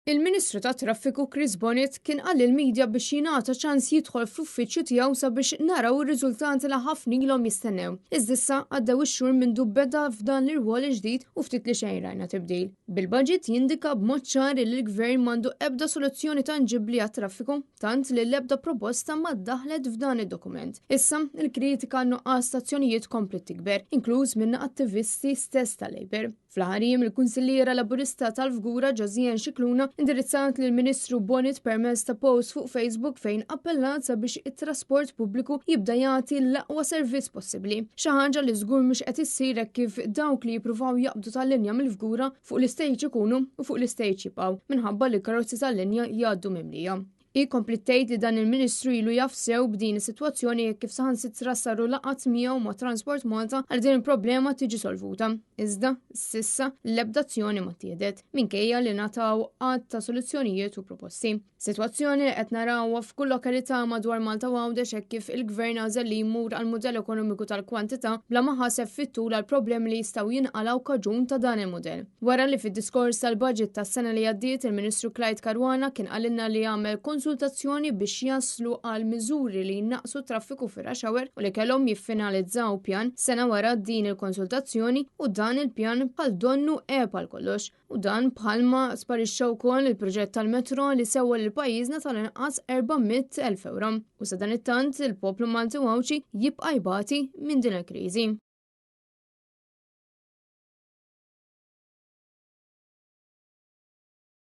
Il-Ministru tat-Traffiku Chris Bonett kien qal lill-media biex jingħata ċans jidħol fl-uffiċċju tiegħu sabiex naraw ir-riżultati li ħafna ilhom jistennew. Iżda issa għaddew ix-xhur mindu beda f'dan l-irwol il-ġdid u ftit li xejn rajna tibdil. Bil-budget jindika b'mod ċar li l-gvern m'għandu ebda soluzzjoni tanġibbli għat-traffiku, tant li l-ebda proposta ma ddaħlet f'dan id-dokument. Issa, il-kritika nuqqas ta' azzjonijiet kompliet tikber, inkluż minn attivisti stess tal-Labour. Fl-aħħar jiem il-Kunsilliera Laburista tal-Fgura Josianne Scicluna indirizzat lill-Ministru Bonett permezz ta' post fuq Facebook fejn appellat sabiex it-trasport pubbliku jibda jagħti l-aqwa servizz possibbli. Xi ħaġa li żgur mhux qed issir hekk kif dawk li jippruvaw jaqbdu tal-linja mill-Fgura fuq l-istage ikunu u fuq l-istage jibqgħu minħabba li karozzi tal-linja jgħaddu mimlija. Hi kompliet tgħid li dan il-Ministru ilu jaf sew b'din is-sitwazzjoni jekk kif saħansitra saru laqgħat miegħu ma' Transport Malta għal din il-problema tiġi solvuta. Iżda, s'issa, l-ebda azzjoni ma ttieħdet, minkejja li ngħataw għadd ta' soluzzjonijiet u proposti. Sitwazzjoni li qed narawha f'kull lokalità madwar Malta u Għawdex hekk kif il-Gvern għażel li jmur għal mudell ekonomiku tal-kwantità bla ma ħaseb fit-tul għal problemi li jistgħu jinqalgħu kaġun ta' dan il-mudell. Wara li fid-diskors tal-budget tas-sena li għaddiet il-Ministru Clyde Caruana kien qalilna li għamel konsultazzjoni biex jaslu għal miżuri li jnaqqsu traffiku fir-rush hour u li kellhom jiffinalizzaw pjan sena wara din il-konsultazzjoni u dan il-pjan bħal donnu għeb għal kollox. U dan bħalma sparixxa wkoll il-proġett tal-metro li sewa lil pajjiżna tal-inqas 400,000 euro. U sadanittant il-poplu Malti u Għawdxi jibqa' jbati minn din il-kriżi.